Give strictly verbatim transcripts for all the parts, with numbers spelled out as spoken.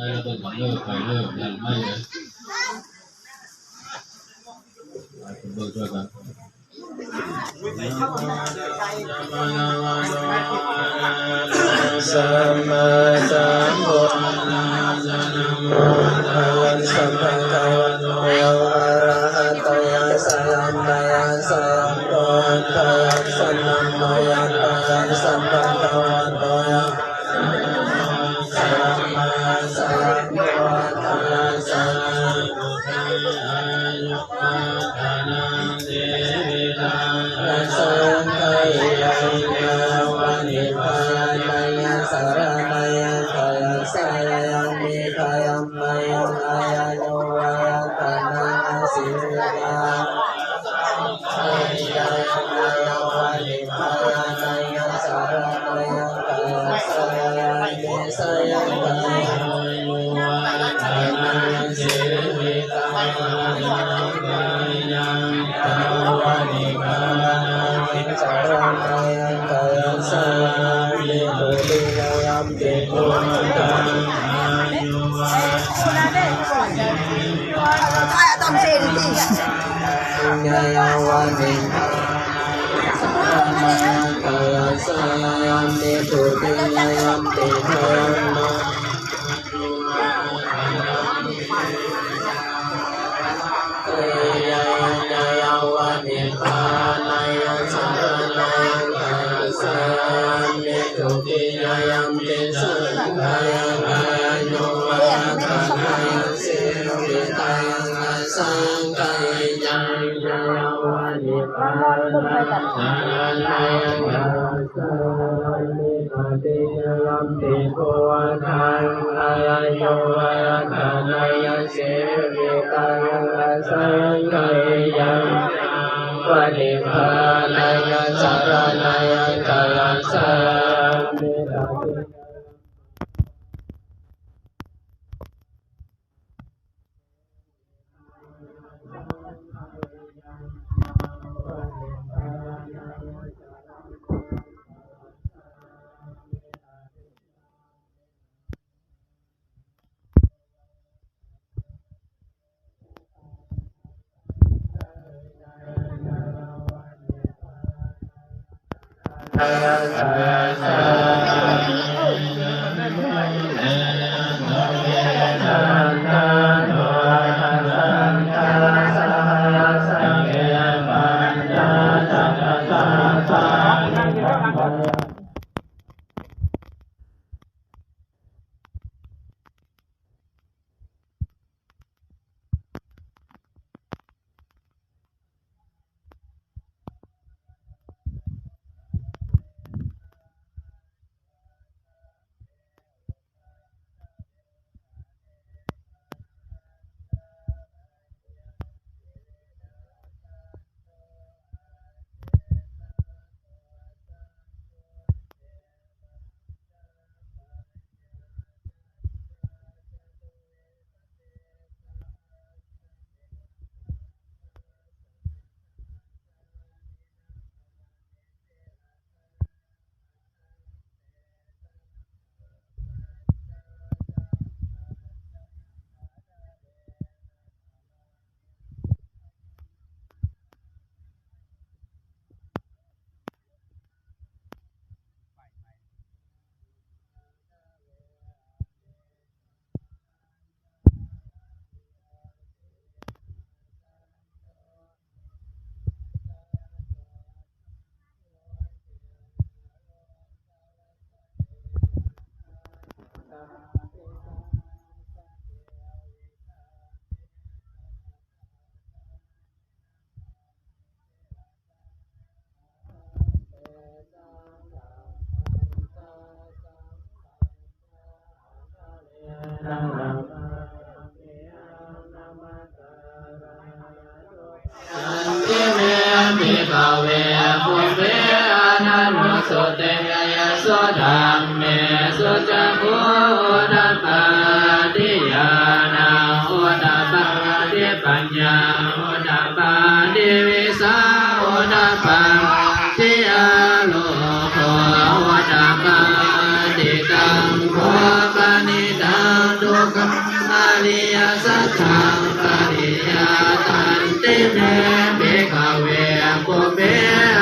แล้วก็เลิกไปเลิกนั่นไม่เลย ไปเบิกด้วยกัน Sammāsambuddhassa namo tassa bhagavato arahato sammāsambuddhassa namo tassa bhagavato arahato sammāsambuddhassa. Saṅghañca yaṃ nibbānaṃ saraṇaṃ gacchāmi. Tatiyampi buddhaṃ arayoparatanaṃ jīvitaṃ asaṅghañca yaṃ nibbānaṃ saraṇaṃ gacchāmi. Santi me bhikkhave pubbe ananussutesu dhammesu cakkhuṃ udapādi ñāṇaṃ udapādi paññā udapādi vijjā udapādi āloko udapādi. Taṃ kho panidaṃ dukkha Saṅgariyaṃ. Natthi me bhikkhave pubbe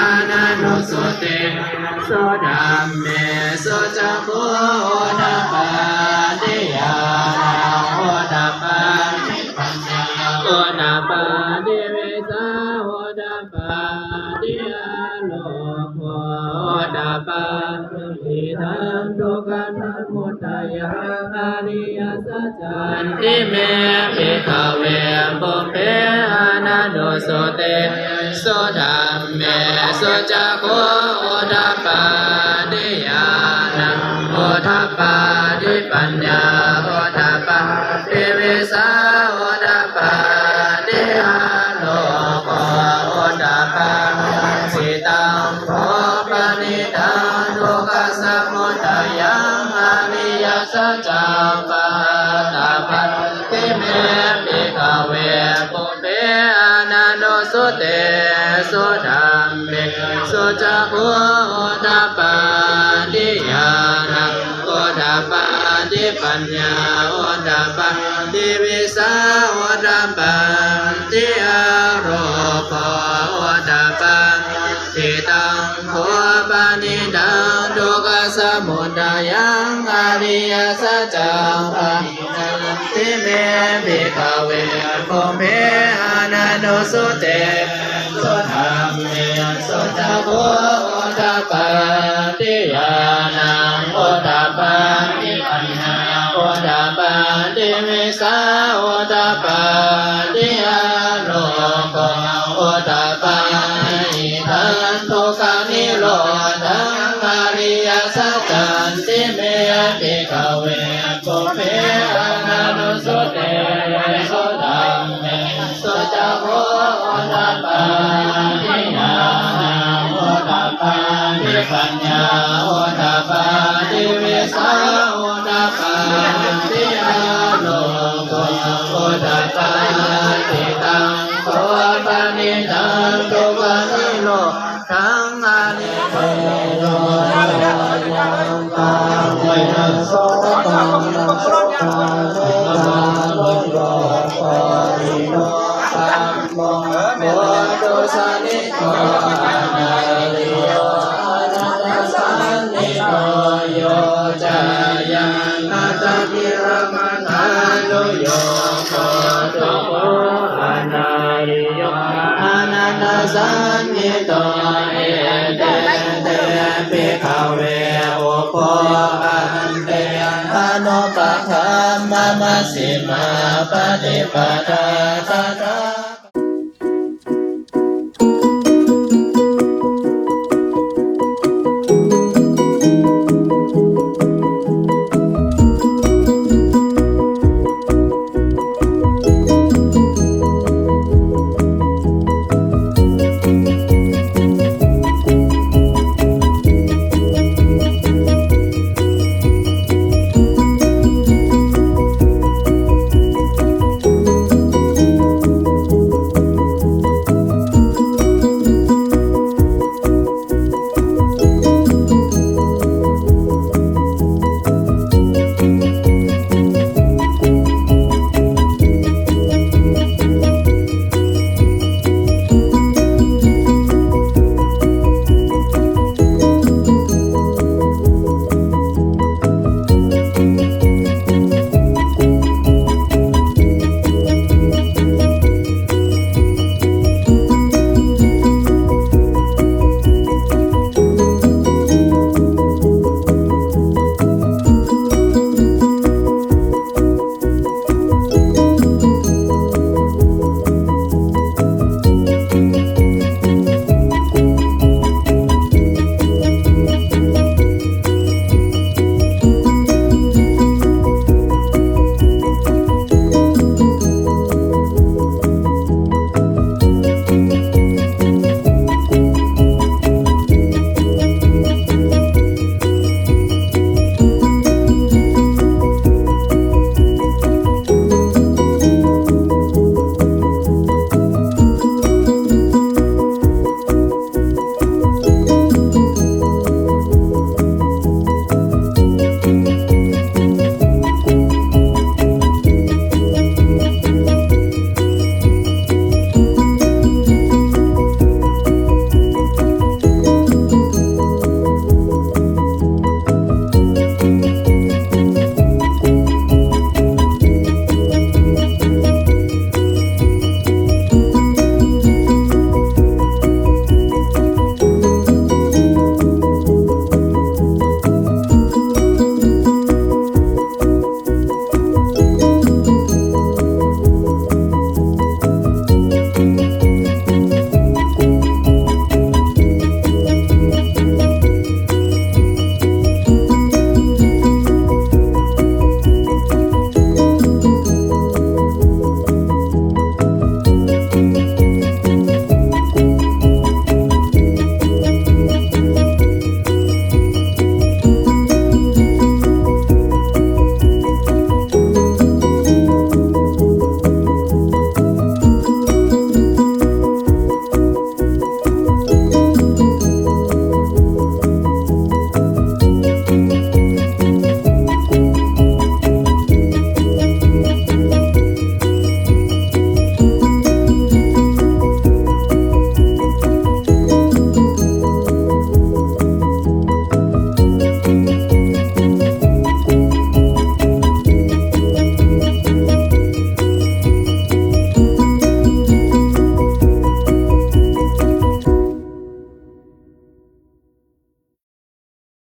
ananussutesu dhammesu cakkhuṃ udapādi ñāṇaṃ udapādi paññā udapādi vijjā udapādi āloko udapādi. Idaṃ dukkhasamudayaṃ ariyasaccaṃ. Natthi me bhikkhave pubbe ananussutesu dhammesu cakkhuṃ udapādi ñāṇaṃ udapādi paññā udapādi vijjā udapādi āloko udapādi. Taṃ kho panidaṃ dukkhasamudayaṃ ariyasaccaṃ pahātabban. Natthi me bhikkhave pubbe ananussutesu dhammesu cakkhuṃ udapādi ñāṇaṃ udapādi paññā udapādi vijjā udapādi āloko udapādi. Taṃ kho panidaṃ dukkhasamudayaṃ ariyasaccaṃ pahātabban. Natthi me bhikkhave pubbe ananussutesu dhammesu cakkhuṃ udapādi ñāṇaṃ udapādi paññā udapādi vijjā udapādi āloko udapādi. Idaṃ dukkhanirodhaṃ ariyasaccaṃ. Natthi me bhikkhave pubbe ananussutesu dhammesu cakkhuṃ udapādi ñāṇaṃ udapādi paññā udapādi vijjā udapādi āloko udapādi. Taṃ kho panidaṃ dukkhanirodhaṃ ariya anatthasañhito. Ete te bhikkhave ubho ante anupagamma majjhimā paṭipadā tathā